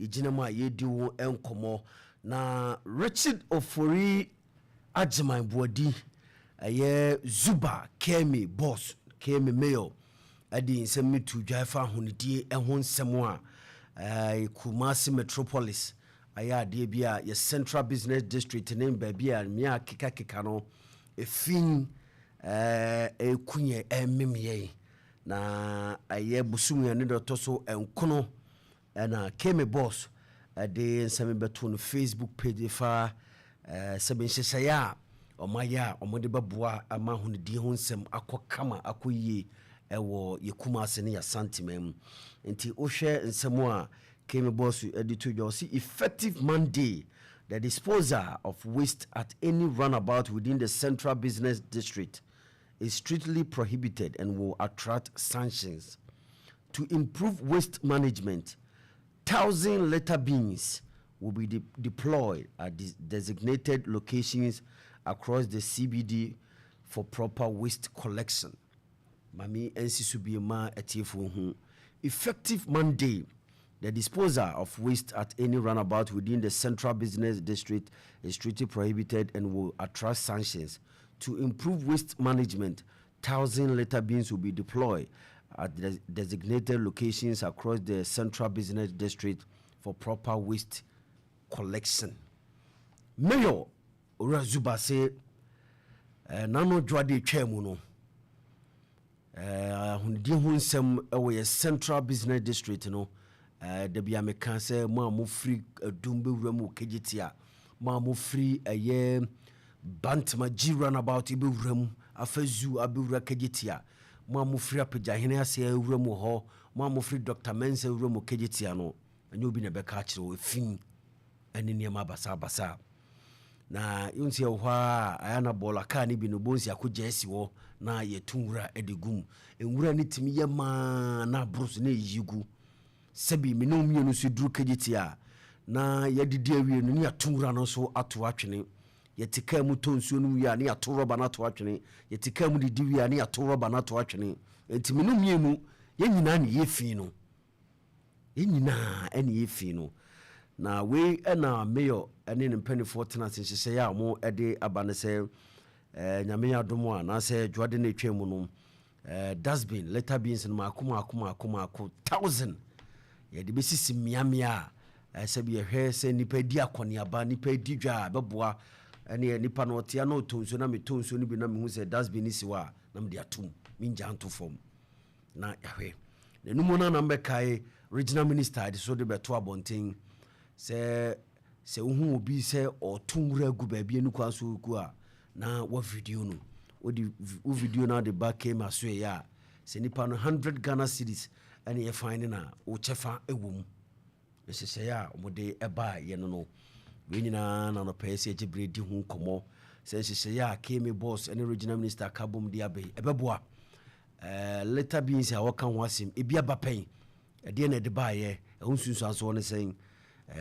Yɛgyina mu a yɛdi wo nkɔmmɔ na Richard Ofori Agyeman Boadi, ɛyɛ Zuba KMA boss, KMA mayor, ɛde nsɛm no to dwa fa ahonidie ho nsɛm a Kumasi Metropolis ayɛ adeɛ bi a yɛ Central Business District ne baabi a mmea kekakeka no ɛfin ɛku yɛ, ɛmem yɛn. Na ɛyɛ bosom yɛn ne deɛ ɔtɔ so 9 ɛna KMA boss ɛde nsɛm bɛto no Facebook page fa sɛbi nhyehyɛeɛ a ɔmayɛ a ɔmode bɛboa ama ahonidie ho nsɛm akɔ kama, akɔ yie ɛwɔ yɛ Kumase ne yɛasantema mu. Nti wohwɛ nsɛm a KMA boss ɛde to dwa, ɔse effective Monday, the disposal of waste at any roundabout within the Central Business District is strictly prohibited and will attract sanctions. To improve waste management, 1,000 litter bins will be deployed at designated locations across the CBD for proper waste collection. Mami nsi so bi ma atiefoɔ hu. Effective Monday, the disposal of waste at any roundabout within the Central Business District is strictly prohibited and will attract sanctions. To improve waste management, 1,000 litter bins will be deployed at the designated locations across the Central Business District for proper waste collection. Mayor Owura Zuba se nano dwoade twaa mu no, ahonidie ho nsɛm ɛwɔ yɛ Central Business District no, dabi a meka sɛ mo a mofiri Adum bɛwura mu wɔ Kegyetia a, mo a mofiri ɛyɛ Bantama G roundabout bɛwura mu afa Zoo abɛwura Kegyetia, mo a mofiri Apagyahene ase awura mu hɔ, mo a mofiri Dr Mensa wura mu Kegyetia no, ɛnyɛ obi na ɛbɛka akyerɛ wɔ ɛfi ɛne nneɛma basabasa. Na yɛnsi ɛwɔ hɔ a ɛyɛ na bɔɔla kaa no bi no bɔnsi akɔgya asi hɔ na yɛto nwura de gum. Nwura no tumi yɛ maa na aboro so na ɛyi gu. Sɛbi me ne wo mmienu nso duru Kegyetia a na yɛdidi awie no, ne yɛato nwura no nso ato atwene. Yɛte kaa mu tɔ nsuo no wie a, ne yɛato rɔba no ato atwene. Yɛte kaa mu didi wie a, ne yɛato rɔba no ato atwene. Nti me ne mmienu yɛn nyinaa ne yɛ fi no, yɛn nyinaa ɛne yɛ fi no. Na wei ɛna mayor ɛne ne mpanimfoɔ tena ase nhyehyɛeɛ a wɔn ɛde aba no sɛ Nyame yɛ adom a, anaasɛ dwoade no atwa mu no, dustbin, litter bins no maako maako maako maako 1,000 yɛde bɛsisi mmeammea a sɛbi yɛhwɛ sɛ nipa di akɔneaba, nipa di dwa a bɛboa. Ɛne nipa no ɔtea na ɔtɔ nsuo na metɔ nsuo no bi na mehu sɛ dustbin no si hɔ a, na mede atom, mengya nto fam. Na yɛhwɛ n'anim no anam bɛkae regional minister de so de bɛto abɔnten sɛ wohu obi sɛ ɔto nwura gu baabi ani kwan so gu a, na wa video no, wode wo video no ade ba kema so ɛyɛ a sɛ nipa no 100 Ghana cedis ɛne yɛfan ne na wokyɛfa ɛwɔ mu. Nhyehyɛeɛ a wɔde ɛbaa yɛ no, wei nyinaa na nɔpɛɛ sɛ yɛgye berɛ di ho nkɔmmɔ sɛ nhyehyɛeɛ a KMA boss ne regional minister ka bom de aba yi ɛbɛboa. Litter bins a wɔka ho asɛm ebi aba pɛn, ɛdeɛ na ɛde baayɛ, ɛho nsunsuansoɔ ne sɛn?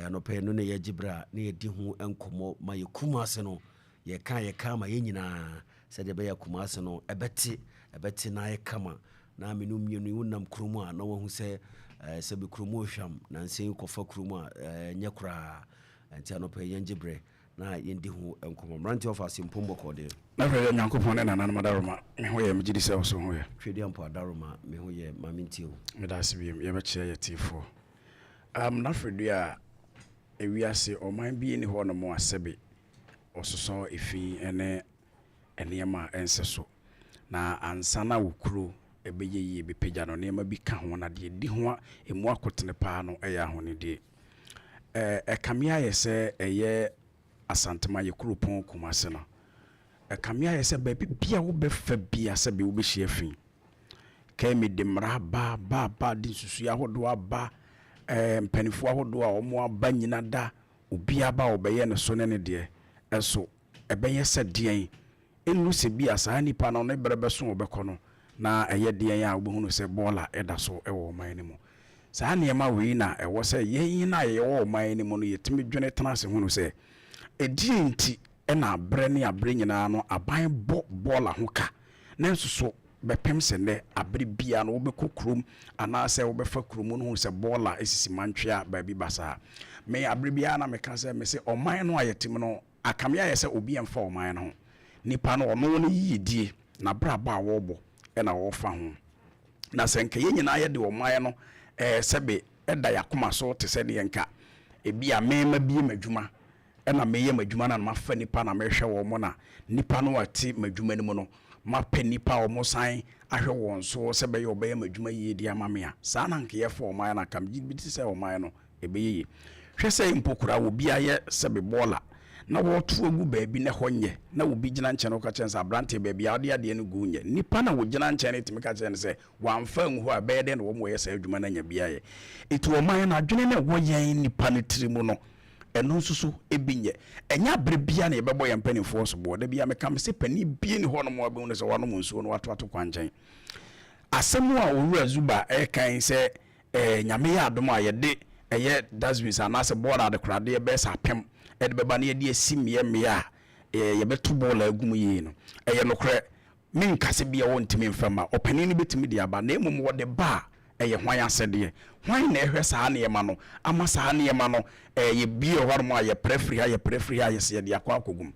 Anɔpɛ no ne yɛgye berɛ a ne yɛdi ho nkɔmmɔ ma yɛ Kumase no. Yɛka ma yɛn nyinaa sɛdeɛ ɛbɛyɛ Kumase no ɛbɛte na ayɛ kama. Na mene mmienu wonam kurom a na wahu sɛ sɛbi kurom ohwam na nsɛn kɔfa kurom a ɛnyɛ koraa. Nti anɔpɛ yɛngye berɛ na yɛndi ho nkɔmmɔ. Mmeranteɛ ɔfa asɛmpom bɔkɔɔ deɛ? Na hwɛ yɛ Nyankopɔn ne nananom adaroma, me ho yɛ. Megye di sɛ wo so ho yɛ. Twɛdi ampo adaroma, me ho yɛ. Ma mentie o. Meda ase biom. Yɛbɛkyerɛ yɛ tiefoɔ na afɛdua a ewiase ɔman bi ni hɔ nom a sɛbe ɔsosɔ efi ne nneɛma a ɛnsɛ so na ansa na wo kuro ɛbɛyɛ yie bɛpagya no, nneɛma bi ka ho. Na deɛ di ho a ɛmu akotene paa no ɛyɛ ahonidie. Ɛkame ayɛ sɛ ɛyɛ Asantema yɛ kuropɔn Kumase no, ɛkame ayɛ sɛ baabi bia wobɛfa bia sɛbe wobɛhyia fi. Kɛmi de mmara ba ba ba de nsusuo ahodoɔ aba, mpanimfoɔ ahodoɔ a wɔn aba nyina da obiara ba a ɔbɛyɛ ne so ne ne deɛ ɛso ɛbɛyɛ sɛ deɛn ɛnnu sɛ bi a saa nipa no ne berɛ bɛso ɔbɛkɔ no na ɛyɛ deɛn a wobɛhunu sɛ bɔɔla ɛda so ɛwɔ ɔman no mu. Saa nneɛma wei na ɛwɔ sɛ yɛn na yɛwɔ ɔman no mu no yɛtumi dwene tena ase hunu sɛ ɛdeɛ nti ɛna aberɛ ne aberɛ nyinaa no aban bɔ bɔɔla ho ka, nanso so Bɛpem sɛ nnɛ, abere biara no wobɛkɔ kurom anaasɛ wobɛfa kurom no hu sɛ bɔɔla sisi mantwea baabi basaa. Me abere biara na meka sɛ mese ɔman no a yɛte mu no akame ayɛ sɛ obi mfa ɔman no ho. Nipa no ɔno ne yiyedie, n'abrabɔ a wɔrebɔ na ɔrefa ho. Na sɛ nka yɛn nyinaa yɛde ɔman no ɛɛ sɛbe ɛda yɛn akoma so te sɛ deɛ nka ebi a me mabie m'adwuma ɛna meyɛ m'adwuma no na mafa nipa na mehwɛ wɔn na nipa no a ɛte m'adwuma no mu no mapɛ nipa a wɔn san ahwɛ wɔn so sɛ bɛyɛ ɔbɛyɛ m'adwuma yie de ama me a, saa na nka yɛfa ɔman no aka megye di sɛ ɔman no ɛbɛyɛ yie. Hwɛ sɛ mpo koraa obi ayɛ sɛbe bɔɔla na wɔreto agu baabi na ɛhɔ nyɛ na obi gyina nkyɛn na ɔka kyerɛ no sɛ aberanteɛ baabi a wode adeɛ no gu nyɛ. Nipa no a ɔgyina nkyɛn no tumi ka kyerɛ no sɛ wamfa angu hɔ a ɛbɛyɛ dɛn na wɔn wɔyɛ saa adwuma no anya bi ayɛ. Enti ɔman no adwene no a ɛwɔ yɛn nipa no tiri mu no ɛno nso so ebi nyɛ. Ɛnyɛ abere biara na yɛbɛbɔ yɛn mpanimfoɔ soboɔ. Da biara meka mese panin biara nni hɔnom a wobɛhu no sɛ wanom nsuo na wato ato kwankyɛn. Asɛm a Owura Zuba reka yi sɛ eh, Nyame yɛ adom a yɛde ɛyɛ dustbins anaasɛ bɔɔla adekoradeɛ bɛyɛ sɛ apem de bɛba na yɛde asi mmeammea a eh, yɛbɛto bɔɔla agu mu yie no, ɛyɛ nokorɛ. Menka sɛ bia wɔntumi mfa mma, ɔpanin no bɛtumi de aba, na mmom wɔde ba a, ɛyɛ hwan asɛdeɛ? Hwan na ɛhwɛ saa nneɛma no ama saa nneɛma no eh, yɛbie wɔ hɔnom a yɛprɛ firi ha, yɛprɛ firi ha, yɛsɛ yɛde akɔ akɔgu mu.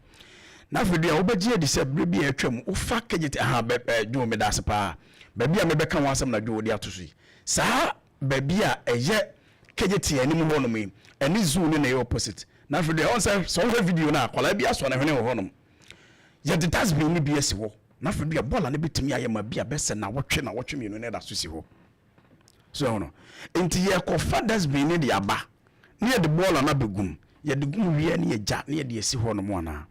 Na afei deɛ wobɛgye adi sɛ berɛ bi a atwam wofa kegyete aha bɛ eh, Joe meda ase paa baabi a mebɛka ho asɛm na Joe de ato so yi. Saa baabi a ɛyɛ kegyete anim hɔnom yi, ɛne zoo no na ɛyɛ opposite. Na afei deɛ ɔn sɛ sɛ wohwɛ video no a, akwadaa bi asɔ ne hwene wɔ hɔnom. Yɛde dustbin no bi asi hɔ. Na afei deɛ bɔɔla no bɛtumi ayɛ ma bi a bɛsɛ nawɔtwe nawɔtwe mmienu na ɛda so si hɔ. So ɛho no. Nti yɛkɔfa dustbin no de aba na yɛde bɔɔla no abɛgum. Yɛde gum wie a na yɛgya na yɛde asi hɔnom anaa?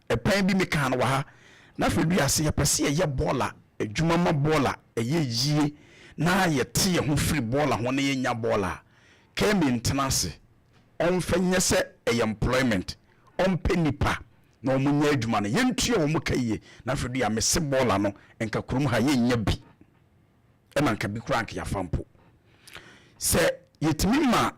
Ɛpɛn bi mekaa no wɔ ha, na afei dua sɛ yɛpɛ sɛ yɛyɛ bɔɔla adwuma ma bɔɔla ɛyɛ yie na yɛte yɛn ho firi bɔɔla ho na yɛnya bɔɔla a, Kemi ntena ase, ɔmfa nyɛ sɛ ɛyɛ employment, ɔmpɛ nnipa na wɔn nyɛ adwuma no, yɛntua wɔn ka yie, na afei dua mese bɔɔla no nka kurom ha yɛnnya bi, ɛna nka bi koraa nka yɛafa mpo. Sɛ yɛtumi ma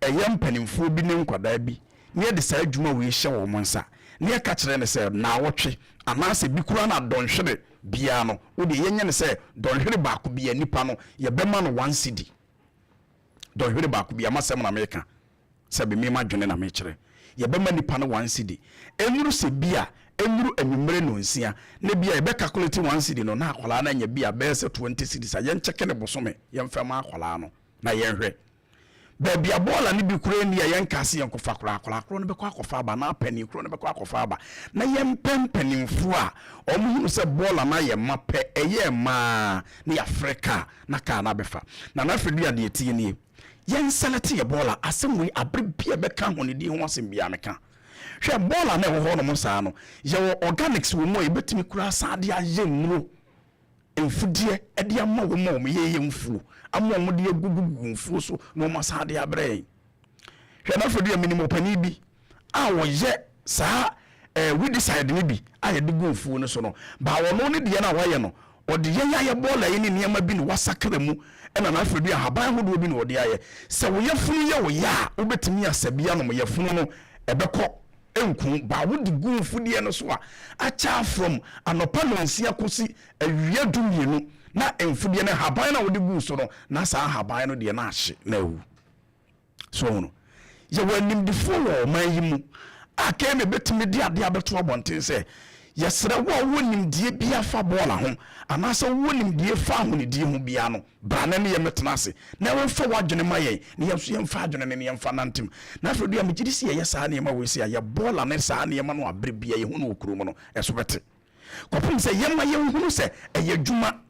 ɛyɛ mpanimfoɔ bi ne nkwadaa bi na yɛde saa adwuma wei hyɛ wɔn nsa na yɛka kyerɛ no sɛ naawɔtwe anaasɛ bi koraa na dɔnhwere biara no, wo deɛ yɛnyɛ no sɛ dɔnhwere baako biara nipa no yɛbɛma no one cedi dɔnhwere baako biara, m'asɛm na meka sɛ me m'adwene na mekyerɛ, yɛbɛma nipa no one cedi ɛnuru sɛ bi a ɛnuru anwummere nnɔnsia na bi a yɛbɛ calculate one cedi no na akwadaa no anya bi a bɛyɛ sɛ 20 cedis a yɛnkyɛke ne bosome yɛmfa ma akwadaa no na yɛnhwɛ. Baabi a bɔɔla no bi koraa nni a yɛnkaa sɛ yɛnkɔfa koraa, akwadaa korɔ no bɛkɔ akɔfa aba anaa panin korɔ no bɛkɔ akɔfa aba. Na yɛmpɛ mpanimfoɔ a wɔhunu sɛ bɔɔla no ayɛ ma pɛ, ɛyɛɛ ma ara na yɛafrɛ kaa na kaa no abɛfa. Nana Fredua deɛ ɛteɛ nie, yɛnsɛlɛte yɛ bɔɔla. Asɛm wei aberɛ biara a mɛka ahonidie ho asɛm biara meka. Hwɛ bɔɔla no a ɛwɔ hɔnom saa no, yɛwɔ organics wɔ mu a yɛbɛtumi koraa san de ayɛ nnuro. mfudeɛ de ama wɔn a wɔyɛ yɛn mfuo, ama wɔn de agugugugu mfuo so na wɔn asan de abrɛ yɛn. Hwɛ na afei deɛ menim ɔpanin bi a wɔyɛ saa ɛɛ eh, weedicide no bi a yɛde gu mfuo no so no, baa wɔn ne deɛ no a wɔayɛ no, ɔde yɛn ayɛ bɔɔla yi ne nneɛma bi na wasakra mu ɛna na afei deɛ ahaban ahodoɔ bi na ɔde ayɛ. Sɛ wo yafunu yɛ wo ya a, wobɛtumi asa bi anom yafunu no ɛbɛkɔ. nku ba wode gu mfudeɛ no so a, akyɛ from anɔpa nɔnsia kɔsi awia 12 na mfudeɛ no haban no a wode guu so no na saa haban no deɛ na ahye na awu. So ɔho no, yɛwɔ animdefoɔ wɔ ɔman yi mu a kɛmɛ bɛtumi de adeɛ abɛto abɔnten sɛ yɛsrɛ wo a wowɔ nimdeɛ biara fa bɔɔla ho anaasɛ wowɔ nimdeɛ fa ahonidie ho biara no, Bra na ne yɛn mmɛtena ase, na womfa w'adwene ma yɛn, na yɛn nso yɛmfa adwene no na yɛmfa nnantew. Na afei de, megye di sɛ yɛyɛ saa nneɛma wei sei a, yɛ bɔɔla ne saa nneɛma no a bere biara yɛhu no wɔ kurom no, ɛso bɛte. Kɔpem sɛ yɛma yɛnhunu sɛ ɛyɛ adwuma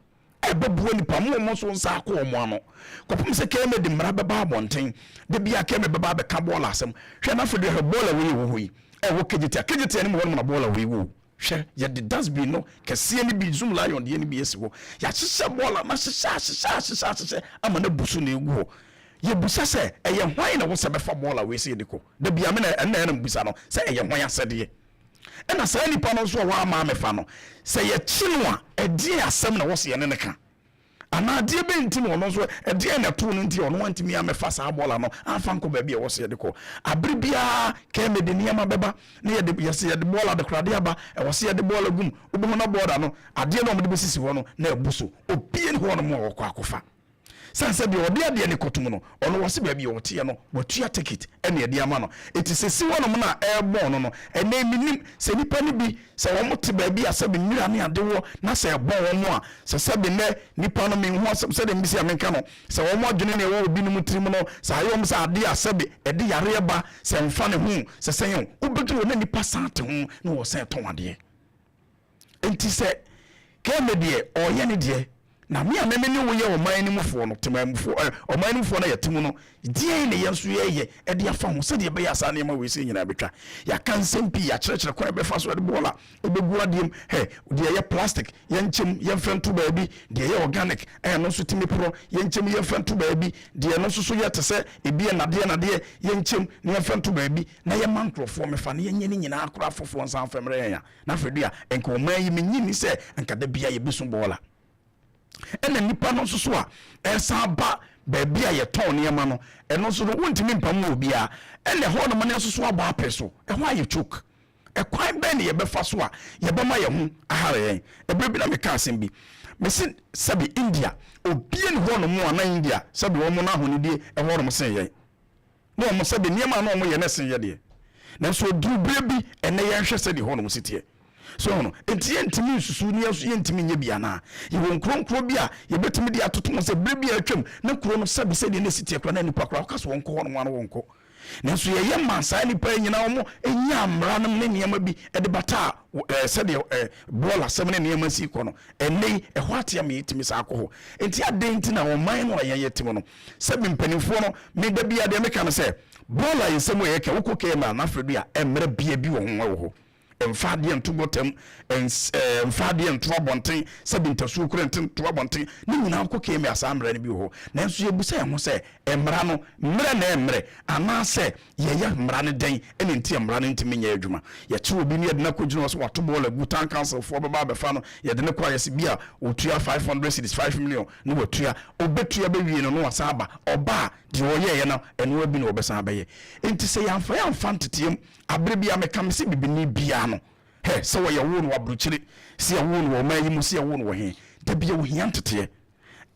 a ɛbɛboa nnipa ma wɔn nso nsa akɔ wɔn ano. Kɔpem sɛ KMA de mmara bɛba abɔnten, da biara KMA bɛba abɛka bɔɔla asɛm. Hwɛ, na afei de, hwɛ bɔɔla wei a ɛwɔ hɔ yi, a ɛwɔ Kejetia. Kejetia anim hɔnom na bɔɔla wei wɔ o. Hwɛ, yɛde dustbin no kɛseɛ no bi, Zoom Lion deɛ no bi asi hɔ. Yɛahyehyɛ bɔɔla no ahyehyɛ ahyehyɛ ahyehyɛ ahyehyɛ ama no abu so na ɛgu hɔ. Yɛbisa sɛ, ɛyɛ hwan na ɛwɔ sɛ bɛfa bɔɔla wei sɛ yɛde kɔ? Da biara me na ɛno na ɛyɛ na mebisa no sɛ ɛyɛ hwan asɛdeɛ? Ɛna saa nipa no nso a wamma ammɛfa no, sɛ yɛkye no a, ɛdeɛn asɛm na ɛwɔ sɛ yɛne no ka? Anaa adeɛ bɛn nti na ɔno nso, ɛdeɛn na ɛtoo no nti a ɔno antumi ammɛfa saa bɔɔla no amfa ankɔ baabi a ɛwɔ sɛ yɛde kɔ? Abere biara kɛmɛ de nneɛma bɛba na yɛde, yɛsɛ yɛde bɔɔla adekoradeɛ aba, ɛwɔ sɛ yɛde bɔɔla gu mu. Wobɛhu na bɔɔla no, adeɛ no a wɔde bɛsisi hɔ no na abu so. Obiara nni hɔnom a ɔkɔ akɔfa. Sane sɛ deɛ ɔde adeɛ no kɔtom no, ɔno wɔse baabi a ɔteɛ no, watua ticket ɛna ɛde ama no. Enti sɛ si hɔnom no a ɛrebɔn no no, ɛnnɛ yi mennim sɛ nnipa no bi, sɛ wɔn te baabi a sɛbe nwura ne ade wɔ na sɛ ɛbɔn wɔn a, sɛ sɛbe nnɛ nnipa no menhu asɛm sɛdeɛ mebisi a menka no, sɛ wɔn adwene na ɛwɔ obinom tirim no, sɛ ayɛ wɔn sɛ adeɛ a sɛbe ɛde yareɛ ba, sɛ ɛmfa ne ho, sɛ sɛn o, wobɛduru hɔ na nnipa san te ho na wɔsan tɔn adeɛ. Enti sɛ Keme deɛ ɔreyɛ ne deɛ, na me a me me ne wo yɛ ɔman no mufoɔ no, temanmufoɔ, ɛ, ɔman no mufoɔ no a yɛte mu no, deɛn na yɛn nso yɛreyɛ de afa ho sɛdeɛ ɛbɛyɛ a saa nneɛma wei sei nyinaa bɛtwa? Yɛaka nsɛm pii, yɛakyerɛkyerɛ kwan a yɛbɛfa so de bɔɔla bɛgu adeɛ mu, hɛ, deɛ ɛyɛ plastic, yɛnkyɛ mu, yɛmfa nto baabi, deɛ ɛyɛ organic, ɛno nso tumi porɔ, yɛnkyɛ mu, yɛmfa nto baabi, deɛ ɛno nso so yɛ te sɛ ebi yɛ nnadeɛ nnadeɛ, yɛnkyɛ mu na yɛmfa nto baabi, na yɛmma nkurɔfoɔ mmɛfa na yɛnyɛ ne nyinaa koraa foforɔ nsan mfa mmrɛ yɛn a. Na afei de a, nka ɔman yi mennye nni sɛ nka da biara yɛbɛsu bɔɔla. Ɛna nnipa no nso so a ɛsan ba baabi a yɛtɔn nneɛma no, ɛno nso no wontumi mpam wɔ obiara. Ɛna ɛhɔ nom no nso so abɔ apɛ so, ɛhɔ ayɛ choke. Ɛkwan bɛn na yɛbɛfa so a yɛbɛma yɛn ho ahare yɛn? Ɛberɛ bi na meka asɛm bi, mese sɛbe India, obia ni hɔ nom a na India sɛbe wɔn no ahonidie ɛhɔ nom sen yɛn. Na wɔn sɛbe nneɛma a na wɔyɛ no sen yɛ deɛ. Nanso ɛduru berɛ bi, ɛnnɛ yɛnhwɛ sɛdeɛ hɔnom si teɛ. So ahu no? Enti yɛntumi nsusu na yɛn nso yɛntumi nyɛ bi anaa? Yɛwɔ nkuro nkuro bi a yɛbɛtumi de atoto ho sɛ berɛ bi a atwam na kuro no sɛbe sɛdeɛ na ɛsi teɛ koraa na nnipa koraa woka sɛ wɔnkɔ hɔnom a na wɔnkɔ. Nanso yɛyɛ maa saa nnipa yi nyinaa wɔn nyaa mmara nom ne nneɛma bi de bataa sɛdeɛ bɔɔl asɛm ne nneɛma si kɔ no. Ɛnnɛ yi ɛhɔ ate ama yɛtumi saa kɔ hɔ. Enti adɛn nti na ɔman no a yɛn yɛte mu no Sɛbi mpaninfoɔ no, me da biara deɛ meka ne sɛ, bɔɔl a nsɛm a yɛka, wokɔ KMA anaa Afredua a, mmara bia bi wɔ ho wɔ hɔ. Mfa adeɛ nto gɔta mu, mfa adeɛ nto abɔnten, sɛbi ntasuo koraa nte nto abɔnten, ne nyinaa wokɔ KMA a saa mmara no bi wɔ hɔ. Nanso yɛbisa yɛn ho sɛ, mmara no, mmerɛ na ɛmmerɛ anaasɛ Yɛyɛ mmara no dɛn na nti a mmara no ntumi nyɛ adwuma? Yɛkyere obi na yɛde no akɔgyina hɔ sɛ wato bɔɔl agu, town council foɔ bɛba abɛfa no, yɛde no kɔ a yɛse bi a ɔtua 500 cedis, 5 million na watua. Ɔbɛtua bɛwie no na wasan aba. Ɔba a, deɛ ɔyɛeɛ no, ɛno ara bi na ɔbɛsan abɛyɛ. Nti sɛ yɛamfa yɛn amfa nteteɛ mu, aberɛ biara meka mese bibini biara no, hɛ, sɛ wɔyɛwoo no wɔ aburokyire, sɛ yɛwoo no wɔ ɔman yi mu, sɛ yɛwoo no wɔ he, da biara ɔhia nteteɛ.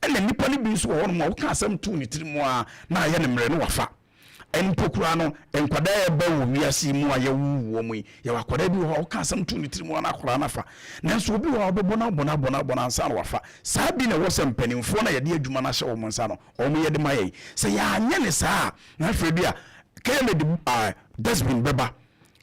Ɛna nnipa no bi nso wɔ hɔnom a woka asɛm too ne tirim a na ayɛ no mmerɛ na wafa. Mpo koraa no, nkwadaa a ɛba wɔ wiase yi mu a yɛwo wɔn yi, yɛwɔ akwadaa bi wɔ hɔ a woka asɛm to ne tirim a na akwadaa no afa. Nanso obi wɔ hɔ a wobɛbɔ no abɔ no abɔ no abɔ no ansa na wafa. Saa bi na ɛwɔ sɛ mpanimfoɔ no a yɛde adwuma no ahyɛ wɔn nsa no, wɔyɛ de ma yɛn. Sɛ yɛanyɛ no saa a, na afei bi a KMA de dustbin bɛba.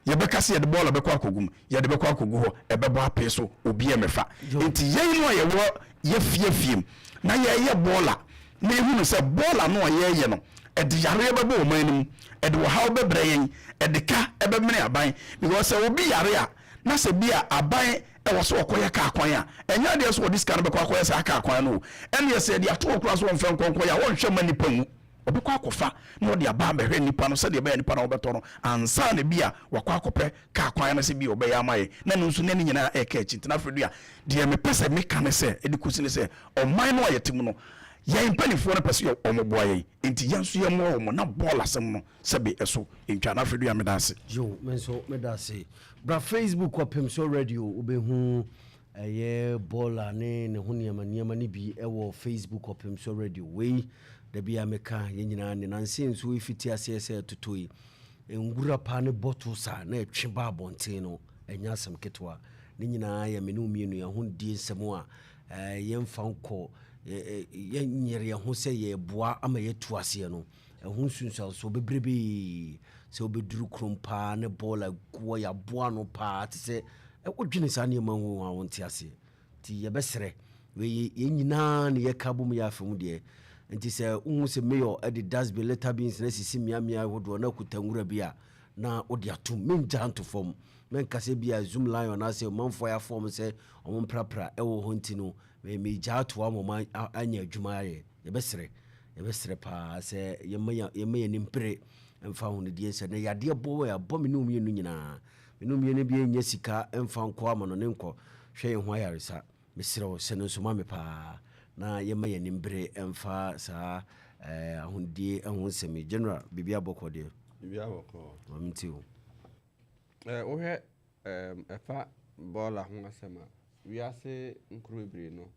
Yɛbɛka sɛ yɛde bɔɔla bɛkɔ akɔgu mu, yɛde bɛkɔ akɔgu hɔ, ɛbɛbɔ apee so, obiara mmɛfa. Enti yɛn no a yɛwɔ yɛ fie afie mu na yɛreyɛ bɔɔla na yɛhunu sɛ bɔɔla no a yɛreyɛ no, ɛde yareɛ bɛba ɔman no mu, ɛde ɔhaw bɛbrɛ yɛn, ɛde ka bɛmene aban. Because sɛ obi yare a, na sɛ bi a aban ɛwɔ sɛ ɔkɔyɛ kaa kwan a, ɛnyɛ adeɛ sɛ ɔde sika no bɛkɔ akɔyɛ saa kaa kwan no o. Ɛnneɛ sɛ yɛde ato hɔ koraa sɛ ɔmfa nkɔ nkɔyɛ a, ɔnhwɛ mma nnipa nwu. Ɔbɛkɔ akɔfa na ɔde aba abɛhwɛ nnipa no sɛdeɛ ɛbɛyɛ a nnipa no a wɔbɛtɔ no ansa na bi a wakɔ akɔpɛ kaa kwan no sɛ bi a ɔbɛyɛ ama yɛn na ɛno nso na ne nyinaa ɛreka akyi. Nti na afei deɛ deɛ mepɛ sɛ meka ne sɛ ɛde kɔsi ne sɛ ɔman no a yɛte mu no yɛn mpanimfoɔ no pɛ sɛ wɔboa yɛn nti yɛn nso yɛmmoa wɔn na bɔɔl asɛm no sɛbe ɛso ntwa. Na afei deɛ meda ase. Yo, me nso meda ase. Bra Facebook Ɔpemsoɔ Radio wobɛhu Ɛyɛ bɔɔla ne ne ho nneɛma nneɛma no bi wɔ Facebook Ɔpemsoɔ Radio. Wei da bi a meka yɛn nyinaa ne nanse nsuo yi fiti aseɛ sɛ ɛtotɔ yi, nwura paa ne bɔtol saa na ɛtwe ba abɔnten no, ɛnyɛ asɛm ketewa. Ne nyinaa yɛ me ne wo mmienu yɛn ho die nsɛm a yɛmfa nkɔ yɛnyere yɛn ho sɛ yɛreboa ama yɛatu aseɛ no. Ɛho nsunsuansoɔ bebrebee sɛ wobɛduru kurom paa ne bɔɔla guɔ yɛaboa ano paa te sɛ wodwene saa nneɛma ho a wonte aseɛ nti yɛbɛsrɛ wei yɛn nyinaa ne yɛka bom yɛ afa mu deɛ nti sɛ wohu sɛ mayor de dustbin litter bins na asisi mmeammea ahodoɔ na akuta nwura bi a na wode atom mengya nto fam mɛnka sɛ bi a zoom lion anaasɛ ɔmanfoɔ ayɛ afɔm sɛ ɔmo mprapra ɛwɔ hɔ nti no megya ato ama ɔmo anya adwuma ayɛ. Yɛbɛsrɛ, yɛbɛsrɛ paa sɛ yɛmma yɛn, yɛmma yɛn ani mpere mfa ahonidie nsɛ. Na yadeɛ bɔ wɔ abɔ me ne wo mmienu nyinaa. Me ne wo mmienu bi nnya sika mfa nkɔ amanɔne nkɔ hwɛ yɛn ho ayaresa. Mesrɛ wo, hyɛ no nso ma me paa. Na yɛma yɛn anim bere mfa saa ahonidie ho nsɛm yi. General, biribi abɔkɔ deɛ? Biribi abɔkɔ. Maame ti o. Wohwɛ ɛfa bɔɔla ho asɛm a, wiase nkuro bebree no,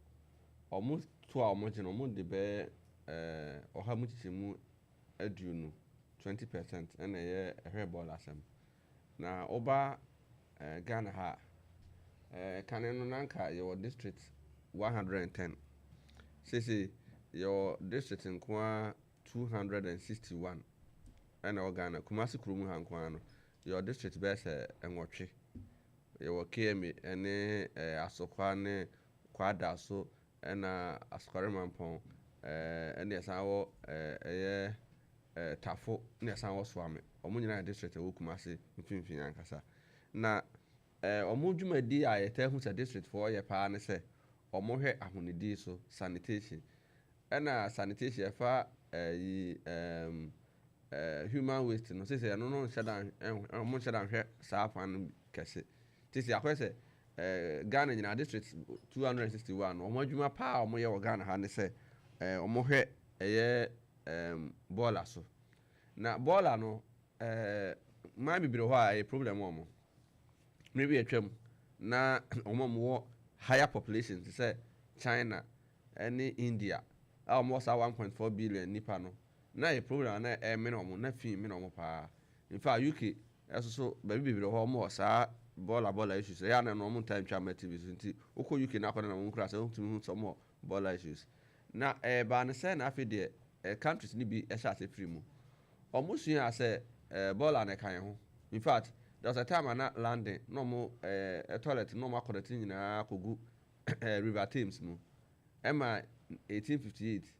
ɔmo to a ɔmo gye no, ɔmo de bɛyɛ 20%, 20%, ɛna ɛyɛ ɛhwɛ bɔɔla asɛm. Na woba Ghana ha, kane no nanka yɛwɔ district 110. Sese yɛwɔ district nko ara 261 ɛna ɛwɔ Ghana. Kumasi kurom ha nko ara no, yɛwɔ district bɛyɛ sɛ 8. Yɛwɔ KMA ɛne Asokwa ne Kwadaso ɛna Asokore Mampɔn, ɛne yɛsan wɔ ɛyɛ Tafo, ne yɛsan wɔ Suame. Ɔmo nyinaa yɛ district ɛwɔ Kumasi mfimfini ankasa. Na ɔmo dwumadi a yɛtɛ hu sɛ district foɔ yɛ paa ne sɛ ɔmo hwɛ ahonidie so, sanitation. Ɛna sanitation ɛfa ɛyi human waste no, sisi ɛno no nhyɛ da, ɔmo nhyɛ da nhwɛ saa kwan no kɛse. Sisi akɔyɛ sɛ Ghana nyinaa district 261 no, ɔmo adwuma paa a ɔmo yɛ wɔ Ghana ha ne sɛ ɔmo hwɛ ɛyɛ bɔɔla so. Na bɔɔla no, mmaa bebree hɔ a ɛyɛ problem wɔ ɔmo mmere bi atwam na ɔmo a wɔwɔ higher population te sɛ China ɛne India a wɔn wɔ saa 1.4 billion nipa no, na yɛ problem a na ɛmene ɔmo na fi mene ɔmo paa. In fact, UK ɛso so baabi bebree hɔ, ɔmo wɔ saa bɔɔla bɔɔla issues. Ɛyɛ anan na ɔmo ntaa ntwa ama TV so, nti wokɔ UK na akɔda na wɔn kura sɛ wotumi hu sɛ ɔmo wɔ bɔɔla issues. Na ɛbaa ne sɛ na afei deɛ countries ni bi ɛhyɛ ase firi mu, ɔmo sua sɛ bɔɔla na ɛka yɛn ho. In fact, there was a time a na London na ɔmo toilet na ɔmo akɔdɔte nyinaa akɔgu River Thames mu. Ɛma 1858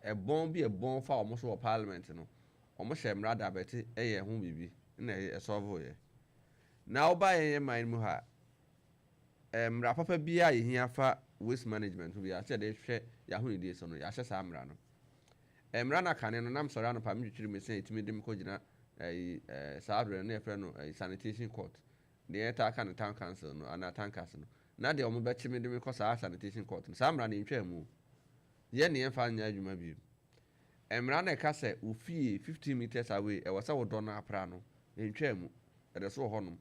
ɛbɔn bi ɛbɔn fa ɔmo so wɔ parliament no, ɔmo hyɛ mmara da abɛte ɛyɛ ho biribi na ɛsɔfo yɛ. Na ɔba yɛn yɛ man mu ha, mmara papa biara a yɛhia fa waste management ho biara sɛ yɛde hwɛ yɛahonidie so no, yɛahyɛ saa mmara no. Mmara no akane no nam sɔre anɔpa metwitwiri me sɛ ɛtumi de me kɔgyina ɛyi saa berɛ no na yɛfrɛ no ɛyi sanitation court deɛ, yɛtaa ka no town council no anaa tankers no, na deɛ ɔmo bɛkye me de me kɔ saa sanitation court no. Saa mmara no ntwa mu yɛ ne yɛmfa nyɛ adwuma bio. Mmara no ɛka sɛ ofie 15 meters away ɛwɔ sɛ wodɔ no apra no, ntwa mu, ɛde so wɔ hɔnom.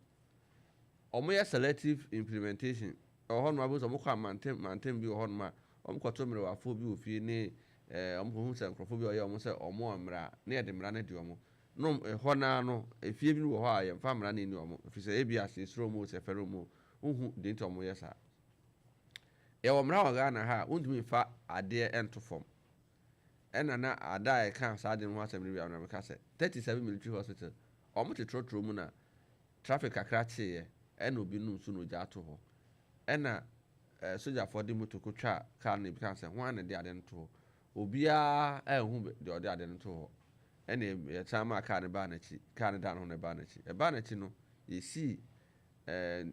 Ɔmo yɛ selective implementation ɛwɔ hɔnom. Abɔ sɛ ɔmo kɔ amantam mantam bi wɔ hɔnom a ɔmo kɔto mmerɛwafoɔ bi wɔ fie ne ɔmo kɔhu sɛ nkurɔfoɔ bi a ɔyɛ ɔmo sɛ ɔmo wɔ mmara ne yɛde mmara no di ɔmo no. Ɛhɔ naa no, efie bi wɔ hɔ a yɛmfa mmara no ni ɔmo, ɛfiri sɛ ebi ase esoro mu sɛ fɛrɛ mu nhu deɛ nti ɔmo yɛ saa. Yɛwɔ mmara wɔ Ghana ha a wontumi nfa adeɛ ɛnto fam. Ɛna na ada a yɛka saa adeɛ no ho asɛm no bi a, meka sɛ 37 Military Hospital, ɔmo te trɔtrɔ mu na traffic kakra kyeeɛ, ɛna obi num so na ogya ato hɔ, ɛna sogyafoɔ de moto kotwa kaa no. Ebi ka sɛ ho ana de ade no to hɔ, obiara ɛnhu deɛ ɔde ade no to hɔ. Ɛna yɛsan maa kaa no baa n'akyi, kaa no da no ho na ɛbaa n'akyi. Ɛbaa n'akyi no, yɛsii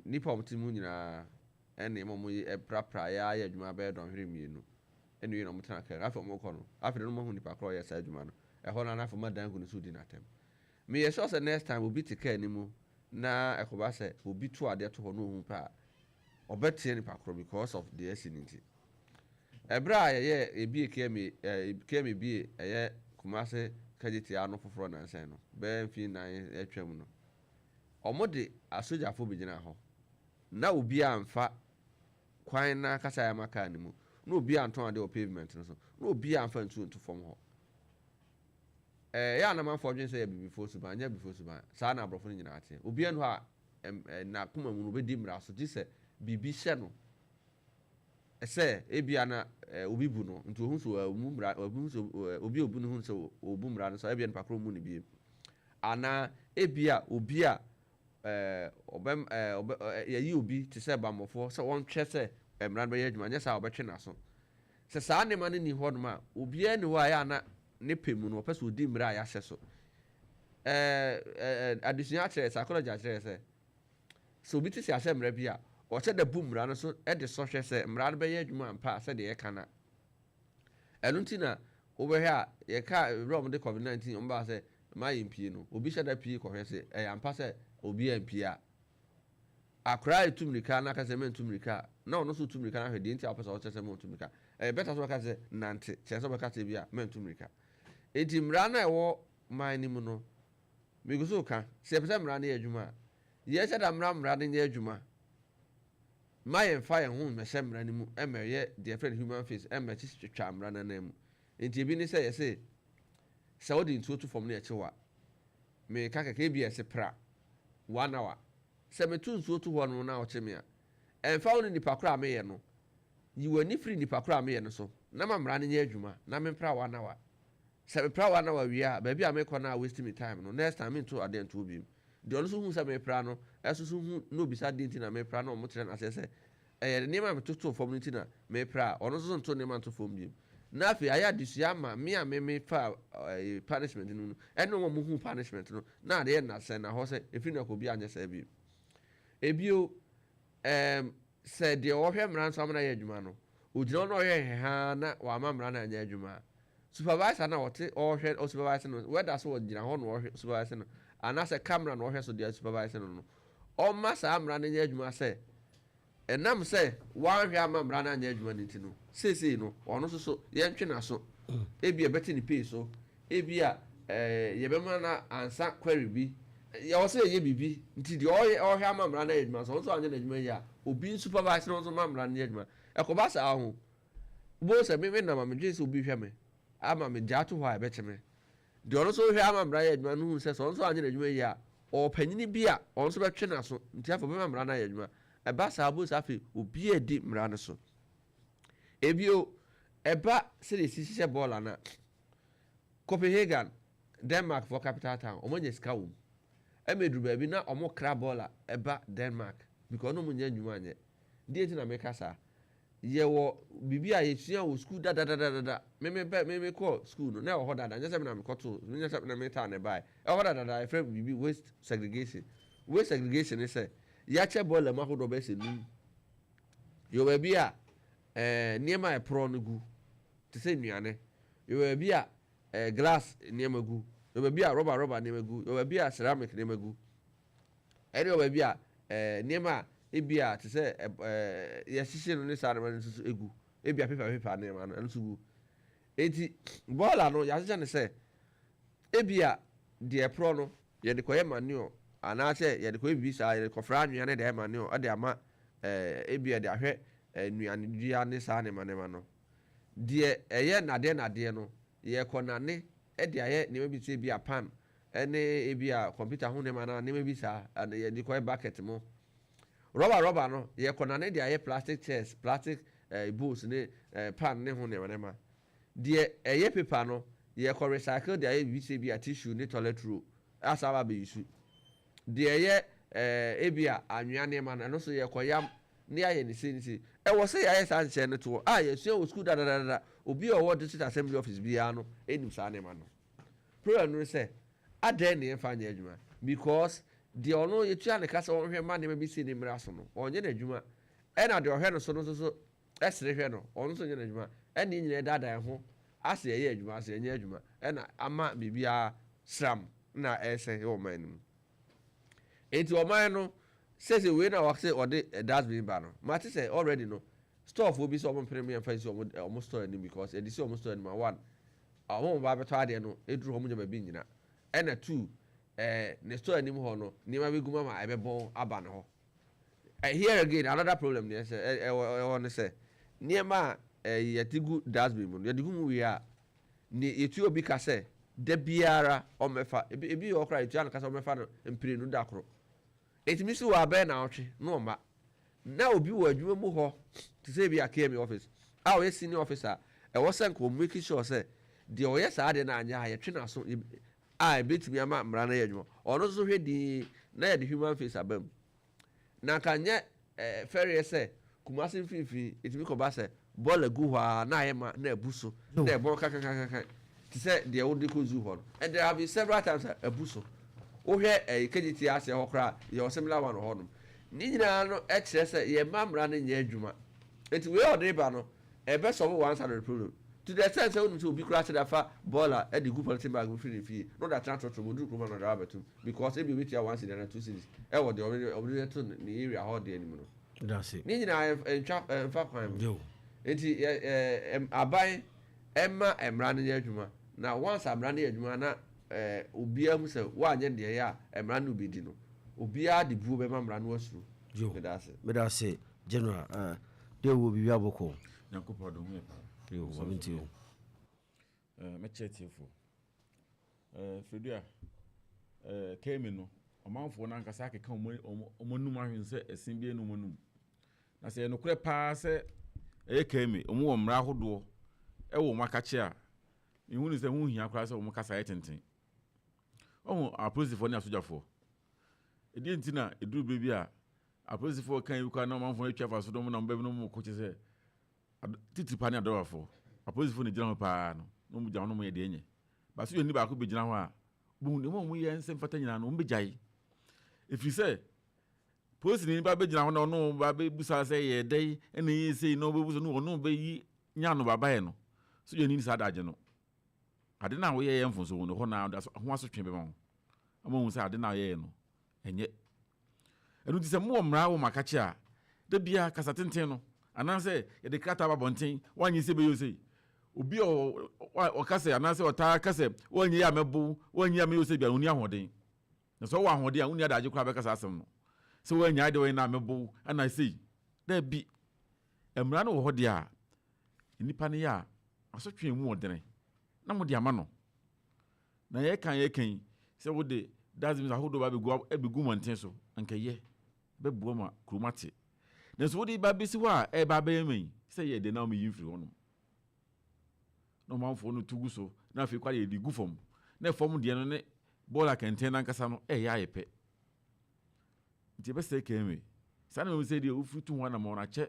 nipa a wɔte mu nyinaa, ɛna ɛma wɔn ɛprapra yɛ ayɛ adwuma bɛyɛ dɔnhwere 2, ɛna wie na wɔn tena kaa no. Afei wɔn kɔ no, afei de wɔn ahu nipa korɔ ɔyɛ saa adwuma no. Ɛhɔ no anafo ma dan gu ne so di n'atɛm. Meyɛ sure sɛ next time obi te kaa no mu na ɛkɔba sɛ obi to adeɛ to hɔ na ohun pɛ a, ɔbɛteɛ nipa korɔ because of deɛ ɛsi ne nti. Ɛberɛ a yɛyɛ ebie KMA, KMA bie ɛyɛ Kumase Kejetia ano foforɔ nansan no bɛyɛ mfin 4 atwam no, ɔmo de asogyafoɔ bi gyina hɔ na obi amfa kwan na kasa yɛ ama kaa no mu, na obi antɔn adeɛ wɔ pavement no so, na obi amfa nsuo nto fam hɔ. Ɛyɛ anamanfoɔ dwen sɛ yɛ bibifoɔ suban, nyɛ bibifoɔ suban. Saa na aborɔfo no nyinaa te. Obi anu hɔ a n'akoma mu no obɛdi mmara so, gye sɛ biribi hyɛ no sɛ ebia na obi bu no nti ohun so ɔmu mmara, obi hu sɛ obi obu no hu sɛ obu mmara no so, ebia nipa koro mu ne biem, anaa ebia obi a ɔbɛm ɔbɛ yɛyi obi te sɛ bammɔfoɔ sɛ wɔntwɛ sɛ mmara no bɛyɛ adwuma, nyɛ saa ɔbɛtwe n'aso. Sɛ saa nneɛma no ni hɔnom a, obiara ni hɔ a ɛyɛ ana ne pɛ mu no ɔpɛ sɛ odi mmara a yɛahyɛ so. ɛɛ ɛɛ adesua akyerɛ, psychology akyerɛ sɛ obi te sɛ ahyɛ mmara bi a, ɔhyɛ da bu mmara no so de sɔhwɛ sɛ mmara no bɛyɛ adwuma ampa a sɛdeɛ yɛka na ɛno nti na wobɛhwɛ a yɛka ɛberɛ a wɔde COVID-19 wɔn baa sɛ mmaa yɛ mpie no, obi hyɛ da pie kɔhwɛ sɛ ɛyɛ ampa sɛ obi yɛ mpie a, akwaraa etu mirika na aka sɛ mɛntu mirika a, na ɔno nso tu mirika na ahwɛ deɛ nti a ɔpɛ sɛ ɔkyerɛ sɛ mɛntu mirika. Ɛyɛ better sɛ ɔbɛka sɛ nante kyɛn sɛ ɔbɛka sɛ bi a mɛntu mmirika. Enti mmara no a ɛwɔ man no mu no, megu so reka, sɛ yɛpɛ sɛ mmara no yɛ adwuma a, yɛnhyɛ da mmra mmara no nyɛ adwuma. Mma yɛmfa yɛn ho mmɛhyɛ mmara no mu mmɛyɛ deɛ yɛfrɛ no human face mmɛtwitwa mmara no ananmu. Enti ebi ne sɛ yɛse sɛ wode nsuo to fam na yɛkye wo a, meka kɛkɛ ebia yɛse pra one hour. Sɛ meto nsuo to hɔ nom na wokye me a, ɛmfa wo ne nipa korɔ a meyɛ no, yi w'ani firi nipa korɔ a meyɛ no so na ma mmara no nyɛ adwuma na mempra one hour. Sɛ mepra one hour wie a, baabi a mekɔ no a waste me time no, next time mento adeɛ nto hɔ bio. Deɛ ɔno nso hu sɛ mepra no nso so hu na obisa deɛ nti na mepra na wɔkyerɛ no aseɛ sɛ ɛyɛ nneɛma a metotoo fam no nti na mepra a, ɔno nso so nto nneɛma nto fam bio. Na afei ayɛ adesua ama me a me mefaa punishment no mu no ɛne wɔn a wɔhuu punishment no na adeɛ nna sɛnnahɔ sɛ ɛfiri nnɛ kɔ obiara nyɛ saa bio. Ebio, ɛɛm, sɛ deɛ ɔhwɛ mmara no so ama no ayɛ adwuma no, ɔgyina hɔ na ɔhwɛ hɛhaa na wamma mmara no anyɛ adwuma a, supervisor no a ɔte ɔrehwɛ ɔsupervise no, whether sɛ ɔgyina hɔ na ɔhwɛ supervise no anaasɛ camera na ɔhwɛ so de asupervise no no, ɔmma saa mmara no nyɛ adwuma sɛ ɛnam sɛ wanhwɛ amma mmara no anyɛ adwuma no nti no, seesei no ɔno nso so yɛntwe n'aso, ebia ɛbɛte ne pay so, ebia ɛɛ yɛbɛma no ansa query bi, yɛwɔ sɛ yɛyɛ biribi nti deɛ ɔyɛ ɔhwɛ ama mmara no ayɛ adwuma sɛ ɔno nso anyɛ n'adwuma yie a, obi nsupervise no nso ma mmara no nyɛ adwuma. Ɛkɔba saa ho, wobɛhu sɛ me menam a medwene sɛ obi hwɛ me ama megyaa to hɔ a ɛbɛkye me. Deɛ ɔno nso hwɛ ama mmara yɛ adwuma no hu sɛ sɛ ɔno nso anyɛ n'adwuma yie a, ɔwɔ panyini bi a ɔno nso bɛtwe n'aso nti afei ɔbɛma mmara no ayɛ adwuma. Ɛba saa wobɛhu sɛ afei obiara di mmara no so. Ebio, ɛba sɛdeɛ yɛsi hyehyɛ bɔɔla no a, Copenhagen, Denmark foɔ capital town, wɔn anya sika wɔ mu. Ɛma ɛduru baabi na wɔn kra bɔɔla ɛba Denmark because na wɔn nnya nnwuma nyɛ. Deɛ nti na meka saa? Yɛwɔ biribi a yɛsua wɔ sukuu dadadadada. Me me bɛ me me kɔɔ sukuu no na ɛwɔ hɔ dada. Nyɛ sɛ me na mekɔtoo, nyɛ sɛ me na metaa na ɛbaeɛ. Ɛwɔ hɔ dadada. Yɛfrɛ biribi waste segregation. Waste segregation ne sɛ yɛakyɛ bɔɔla mu ahodoɔ bɛyɛ sɛ num. Yɛwɔ baabi a ɛɛ nneɛma a ɛporɔ no gu te sɛ nnuane. Yɛwɔ baabi a ɛɛ glass nneɛma gu. Yɛwɔ baabi a rɔba rɔba nneɛma gu. Yɛwɔ baabi a ceramic nneɛma gu. Ɛne wɔ baabi a nneɛma a ebia te sɛ yɛhyehye no ne saa nneɛma no nso so gu. Ebia pepa pepa nneɛma no, ɛno nso gu. Enti bɔɔla no, yɛahyehyɛ no sɛ ebia deɛ ɛporɔ no, yɛde kɔyɛ manure anaasɛ yɛde kɔyɛ biribi saa, yɛde kɔfra anwea no de ayɛ manure de ama ebia de ahwɛ nnuane dua ne saa nneɛma nneɛma no. Deɛ ɛyɛ nnadeɛ nnadeɛ no, yɛkɔnane de ayɛ nneɛma bi te sɛ ebia pan ne ebia kɔmputa ho nneɛma anaa nneɛma bi saa, ɛna yɛde kɔyɛ bucket mu. Rɔba rɔba no, yɛkɔnane de ayɛ plastic chairs, plastic eh, bowls ne eh, pan ne ho nneɛma nneɛma. Deɛ ɛyɛ paper no, yɛkɔ recycle de ayɛ biribi sɛ ebia tissue ne toilet roll asan aba abɛyi Deɛ ɛyɛ eh, ebia anwea nneɛma no, ɛno nso yɛkɔyam na yɛayɛ no sei ne sei. Ɛwɔ sɛ yɛayɛ saa nhyehyɛe no toɔ a yɛasua wɔ sukuu dadadada. Obi a ɔwɔ district assembly office biara no nim saa nneɛma no. Problem no ne sɛ, adɛn na yɛmfa nyɛ adwuma? Because deɛ ɔno yɛtua ne ka sɛ ɔnhwɛ mma nneɛma bi sei ne mmra so no, ɔnyɛ n'adwuma. Ɛna deɛ ɔhwɛ no so no nso so sere hwɛ no, ɔno nso nyɛ n'adwuma. Ɛna yɛn nyinaa yɛdaadaa yɛn ho ase yɛyɛ adwuma, ase yɛnyɛ adwuma. Ɛna ama biribiara sram na ɛresɛe wɔ ɔman no mu. Enti ɔman no, sɛsɛ wei na wɔse ɔde dustbin ba no, mate sɛ already no, storefoɔ bi sɛ wɔn mpene mu yɛmfa nsi wɔn wɔn store anim because yɛde si wɔn store anim a one, Wɔn a wɔba abɛtɔ adeɛ no duru hɔ wɔnnya baabi nnyina. Ɛna two, ne store anim hɔ no nneɛma bɛgu mu ama ɛbɛbɔn aba ne hɔ. Here again another problem deɛ sɛ ɛwɔ ɛwɔ ne sɛ nneɛma a yɛde gu dustbin mu no yɛde gu mu wie a ne yɛtua obi ka sɛ da biara ɔmmɛfa ebi ebi wɔ hɔ koraa yɛtua no ka sɛ ɔmmɛfa no mprenu da koro. Ɛtumi si wɔ a bɛyɛ naawɔtwe na ɔmma. Na obi wɔ adwuma mu hɔ te sɛ ebia KMA office a ɔyɛ senior officer a, ɛwɔ sɛ nka ɔ make sure sɛ deɛ ɔyɛ saa adeɛ no anyɛ a yɛtwe n'aso a ɛbɛtumi ama mmara no ayɛ adwuma. Ɔno nso hwɛ dinn na yɛde human face aba mu. Na anka nyɛ fɛreɛ sɛ Kumasi mfimfini ɛtumi kɔba sɛ bɔɔla gu hɔ ara na ayɛ ma na abu so na ɛbɔn kankankankan te sɛ deɛ wode kɔ zoo hɔ no. And there have been several times a abu so. Wohwɛ ɛyi KGT aseɛ hɔ koraa a yɛwɔ similar one wɔ hɔnom. Ne nyinaa no kyerɛ sɛ yɛmma mmara no nyɛ adwuma. Nti wei a ɔde reba no ɛbɛ solve one side of the problem. To the extent sɛ wonim sɛ obi koraa sɛde afa bɔɔla de gu polythene bag mu firi ne fie na ɔde atena trɔtrɔ mu, ɔduru kurom a na ɔde aba abɛtom because ebia obetua one cedi anaa two cedis ɛwɔ deɛ ɔde bɛto ne area hɔ deɛ no mu no. Dase. Ne nyinaa ɛntwa ɛmfa kwan mu. Yo. Nti yɛ ɛɛ aban ɛma mmara no yɛ adwuma, na once mmara no yɛ adwuma na obiara hu sɛ woanyɛ deɛ yɛ a mmara no bɛdi no, obiara de buo bɛma mmara no asuro. Yo. Meda ase. Meda ase, General. Deɛ wɔ biribi abɔkɔ. Nyankopɔn adom ho yɛ paa. Yo, maame nti o. Mɛkyerɛ tiefoɔ. Fredua, Kemi no, ɔmanfoɔ no ankasa akeka wɔn anum ahwene sɛ ɛsen bi anum anum. Na sɛ ɛyɛ nokorɛ paa sɛ ɛyɛ Kemi, wɔn wɔ mmara ahodoɔ ɛwɔ wɔn akakye a, mehu ne sɛ ho hia koraa sɛ wɔn kasa yɛ tenten. Ɔho apolisifoɔ ne asogyafoɔ. Ɛdeɛ nti na ɛduru berɛ bi a apolisifoɔ kan yi koraa na ɔmanfoɔ no atwa fa so dɔm nam baabi no mu kɔ kyɛ sɛ titiri paa ne adɔbafoɔ. Apolisifoɔ na gyina hɔ paa no, na wɔn gyina hɔ na wɔn yɛ deɛ ɛnyɛ. Ba sogyani baako bɛgyina hɔ a, bohu nneɛma a wɔn yɛ nsɛm fata nyinaa no, wɔn bɛgyae. Ɛfiri sɛ, polisini ba bɛgyina hɔ na ɔno ba bɛbusa sɛ yɛ dɛn ɛna ɛyɛ sei na ɔbɛbusa no, ɔno bɛyi nya no babaeɛ no. Sogyani ni saa adagye no. Ade no a woyɛyɛ mfomso wɔ no hɔ na ɔde ho asotwe bɛma wo. Ama wohu sɛ ade no a woyɛyɛ no, ɛnyɛ. Ɛno nti sɛ mowɔ mmara wɔ mo akakye a, da biara kasa tenten no, anaasɛ yɛde krataa ba abɔnten, woanyɛ sei bɛyɛ sei. Obi a ɔka sɛ anaasɛ ɔtaa ka sɛ woanyɛ yi a mɛbo wo, woanyɛ yi a mɛyɛ sei biara, ɔnni ahoɔden. Na sɛ ɔwɔ ahoɔden a, wonni adagye koraa bɛka saa asɛm no. Sɛ woannyae deɛ ɔyɛ no a mɛbo wo, anaa sei. Dabi. Mmara no wɔ hɔ deɛ a, nnipa no yɛ a, asotwe a emu wɔ dene na mode ama no. Na yɛka yɛka yi, sɛ wode dustbins ahodoɔ ba abɛgu abɛgu mmɔnten so, anka ɛyɛ, ɛbɛboa ma kurom ate. Nanso wode ba bɛsi hɔ a ɛreba abɛyɛ ma yi, sɛ yɛ dɛn na wɔyi mfiri hɔnom. Na ɔmanfoɔ no tu gu so, na afei koraa yɛde gu fam. Na fam deɛ no ne bɔɔla kɛntɛn no ankasa no ɛreyɛ ayɛ pɛ. Nti ɛbɛsɛe kɛnwe. Saa na mehu sɛ deɛ wofiri tu ho anammɔn akyɛ.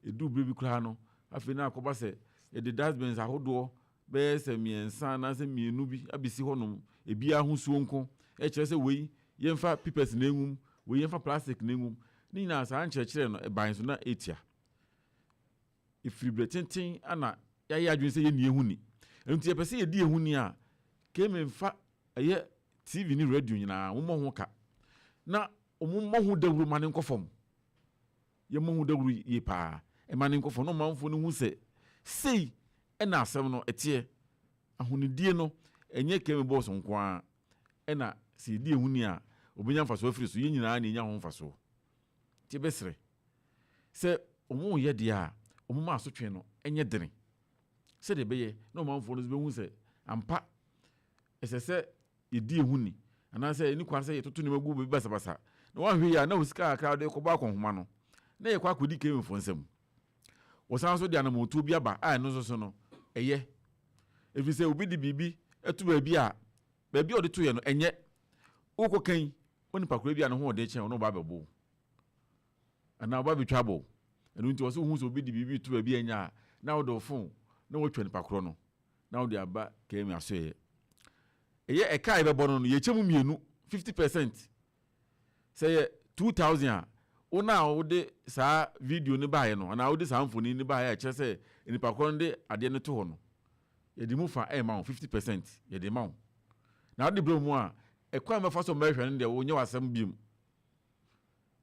Ɛduru berɛ bi koraa no, afei na akɔba sɛ yɛde dustbins ahodoɔ bɛyɛ sɛ mmiɛnsa anaasɛ mmienu bi abɛsi hɔnom, ebiara ahosuo nko, ɛkyerɛ sɛ wei yɛmfa papers na ɛngum, wei yɛmfa plastic na ɛngum. Ne nyinaa saa nkyerɛkyerɛ no ɛbae nso na ɛtia. Ɛfiri berɛ tenten ana yɛayɛ adwene sɛ yɛnni yɛn ho ni. Ɛno nti yɛpɛ sɛ yɛdi yɛn ho ni a, keme mfa ɛyɛ TV ne radio nyinaa, wɔmmɔ ho ka. Na wɔmmɔ ho dawuro ma ne nkɔ fam. Yɛmmɔ ho dawuro yie paa ɛma ne nkɔ fam na ɔmanfoɔ no hu sɛ sei ɛna asɛm no ɛteɛ. Ahonidie no, ɛnyɛ keme bɔs nko ara ɛna sɛ yɛdi yɛn ho ni a, wɔbɛnya mfasoɔ afiri so. Yɛn nyinaa na yɛnya ho mfasoɔ. Nti yɛbɛsrɛ sɛ wɔn reyɛ deɛ a, wɔn ma asotwe no nyɛ dene sɛdeɛ ɛbɛyɛ na ɔmanfoɔ no nso bɛhu sɛ ampa ɛsɛ sɛ yɛdi yɛn ho ni anaasɛ ɛni kwan sɛ yɛtoto nneɛma gu baabi basabasa. Na wɔanhwɛ yie a, na wo sika kakra a wode kɔbɔ akɔnhoma no, na yɛkɔ akɔdi Kemifoɔ nsam. Wɔsan nso de anammɔntuo bi aba a ɛno nso so no, ɛyɛ. Ɛfiri sɛ obi de biribi to baabi a, baabi a ɔde toeɛ no, ɛnyɛ. Wokɔ kan, wo nipa korɔ bi a ne ho ɔden kyɛn wo na ɔba abɛbɔ wo anaa ɔba abɛtwa abɔ wo. Ɛno nti ɔsɛ wohu sɛ obi de biribi to baabi a ɛnyɛ a, na wode wo fon na woatwa nipa korɔ no na wode aba KMA asoɛeɛ. Ɛyɛ ɛka a yɛbɛbɔ no no, yɛkyɛ mu mmienu, 50%. Sɛ yɛ 2000 a, wo na wode saa video no baeɛ no anaa wode saa mfoni no baeɛ a ɛkyerɛ sɛ nipa korɔ no de adeɛ no to hɔ no, yɛde mu fa ɛrema wo, 50% yɛde ma wo. Na wode brɛ mu a, ɛkwan a wɔbɛfa so wɔbɛhwɛ no deɛ wonyɛ w'asɛm biom.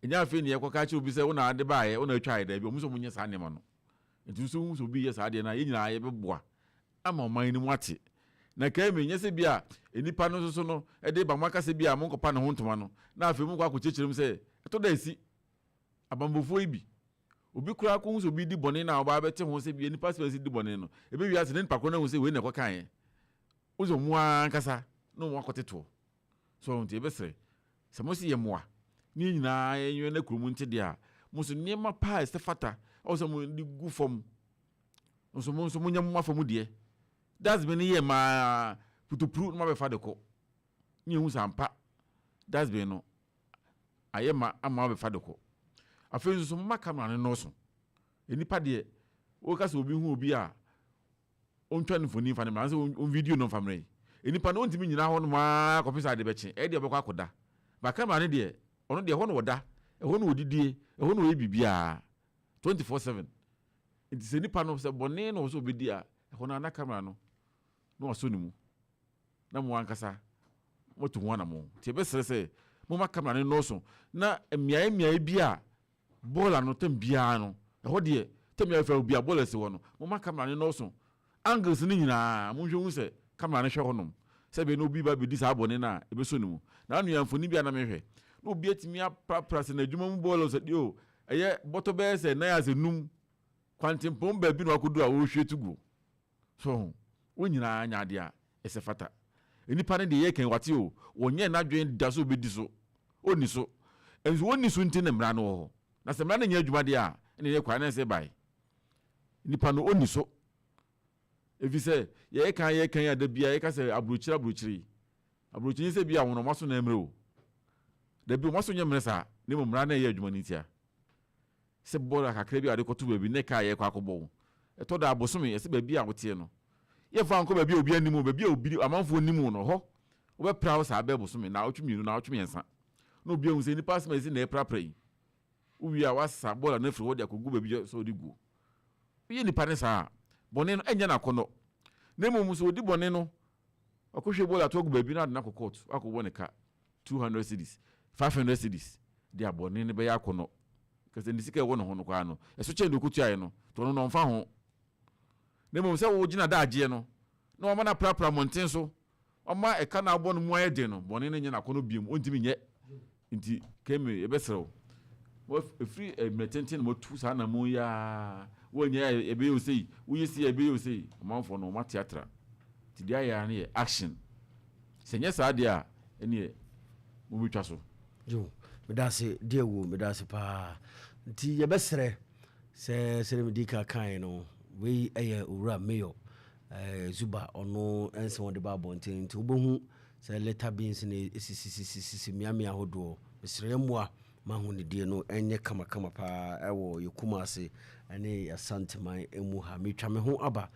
Ɛnyɛ afei ne yɛkɔka kyerɛ obi sɛ wo na ade baeɛ, wo na atwaeɛ, daabi, wɔn nso wɔnyɛ saa nneɛma no. Nti nso wohu sɛ obi yɛ saa adeɛ no a, yɛn nyinaa yɛbɛboa ama ɔman no mu ate. Na kae me, nyɛ sɛ bi a nnipa no nso so no de ba mo aka sɛ bi a monkɔpa ne ho ntoma no, na afei mokɔ akɔkyerɛkyerɛ mu sɛ ɛtɔ da asi abanbɔfoɔ yi bi. Obi koraa kɔhu sɛ obi di bɔne na ɔba abɛte ho sɛ bi a nnipa asɛm asi di bɔne no, ɛbɛwie ase na nipa korɔ no ahu sɛ wei na ɛkɔkaeɛ. Wo sɛ wɔn ara ankasa na wɔn akɔtetoɔ. So nti yɛbɛsrɛ sɛ mo se yɛ mmoa ne yɛn nyinaa yɛnwɛn na kurom nte deɛ a, mo nso nneɛma pa a ɛsɛ fata ɛwɔ sɛ mo de gu fam nso mo nso monyɛ mo afa mu deɛ. Dustbin no yɛ maa putupuru na moabɛfa de kɔ ne yɛhu sɛ ampa dustbin no ayɛ ma ama moabɛfa de kɔ. Afei nso so momma camera no nnɔɔso. Nnipa deɛ woka sɛ obi hu obi a ɔntwa no mfoni mfa no mmra anaasɛ ɔnvideo no mfa mmra yi, nnipa no ɔntumi nnyina hɔ nom ara kɔpem sɛ ade bɛkye, ɛyɛ deɛ ɔbɛkɔ akɔda. But camera no deɛ, ɔno deɛ ɛhɔ na ɔda, ɛhɔ na ɔdidie, ɛhɔ na ɔyɛ biribiara, 24/7. Nti sɛ nipa no, sɛ bɔne na ɔwɔ sɛ ɔbɛdi a, ɛhɔ no ara na camera no na wasɔ ne mu, na mo ankasa moatu ho anammɔn. Nti yɛbɛsrɛ sɛ momma camera no nnɔɔso, na mmeaeɛ mmeaeɛ bi a bɔɔla no tam biara no, ɛhɔ deɛ. Tɛmi afɛ obi a bɔɔla si hɔ no, moma camera no nɔɔso, angles no nyinaa monhwɛ hu sɛ camera no hwɛ hɔnom, sɛbi na obi ba bɛdi saa bɔne no a, ɛbɛsɔ ne mu. Na anua mfoni bi a na mehwɛ na obi atumi aprapra sɛ n'adwuma mu bɔɔla sɛ deɛ o, ɛyɛ bɔtɔ bɛyɛ sɛ nan asɛ num kwantempɔn baabi na wakɔdu a wɔrehwie to gu so ho. Wɔn nyinaa nya adeɛ a ɛsɛ fata. Nipa no deɛ, yɛ kan wate o, wɔnyɛ n'adwene da so obɛdi so, ɔnni so nso, wɔnni so nti ne mmara no wɔ hɔ. Na sɛ mmara no nyɛ adwuma deɛ a, ɛna yɛ kwan na ɛsɛ bae nipa no ɔnni so, efi sɛ yɛyɛ kan yɛ kan ada bia yɛka sɛ aburokyire, aburokyire, aburokyire sɛ bi a wɔn ɔmo aso na mmerɛ o, dabi, ɔmo aso nyɛ mmerɛ saa, ne mu mmara no ɛyɛ adwuma no ntia sɛ bɔɔla kakra bi a wɔde kɔto baabi ne kaa yɛ kɔ akɔbɔ wo. Ɛtɔ da abosome ɛsɛ baabi a woteɛ no, yɛfa nkɔ baabi a obi anim o, baabi a obi amanfoɔ nim no hɔ, wobɛpra wo saa bɛɛ bosome na awɔtwe 2 na awɔtwe 3 na obi ahu sɛ nipa asɛm a ɛsi na ɛprapra yi. Wowie a, wasa bɔɔla no afiri hɔ de akɔgu baabi sɛ ɔde gu. Woyɛ nipa ne saa, bɔne no ɛnyɛ n'akɔnnɔ, na mmom sɛ ɔdi bɔne no, ɔkɔhwɛ bɔɔla ato agu baabi na ade no akɔ court, akɔbɔ ne ka 200 cedis, 500 cedis de a, bɔne no bɛyɛ akɔnnɔ kɛsɛ ne sika ɛwɔ ne ho no koraa no ɛso kyɛn de ɔkɔtuaeɛ no. Tɔ no na ɔmfa ho, na mmom sɛ wogyina daagyeɛ no na wama no aprapra mmɔnten so, ɔma ɛka no abɔ no mu ayɛ den no, bɔne no nyɛ n'akɔnnɔ biom, ɔntumi nyɛ. Nti kɛmi yɛbɛsrɛ wo, ɛfiri mmerɛ tenten na moatu saa namo yi a wɔnyɛ, ɛbɛyɛ osei, woyɛ si a ɛbɛyɛ osei. Ɔmanfoɔ no ɔma teatra, nti deɛ ayɛ no yɛ action. Sɛ nyɛ saa deɛ a, ɛneɛ mobɛtwa so. Yo, medase deɛ wo, medase paa. Nti yɛbɛserɛ sɛ sɛdeɛ medi ka kae no, wei ɛyɛ owura mayor Zuba ɔno ɛnsɛm wɔde ba abɔnten. Nti wobɛhu sɛ litter bins no ɛsisisisisi mmeammea ahodoɔ. Mesrɛ yɛ mmoa ma ahonidie no ɛnyɛ kamakama paa ɛwɔ yɛ Kumase ɛne Asanteman mu ha. Metwa me ho aba.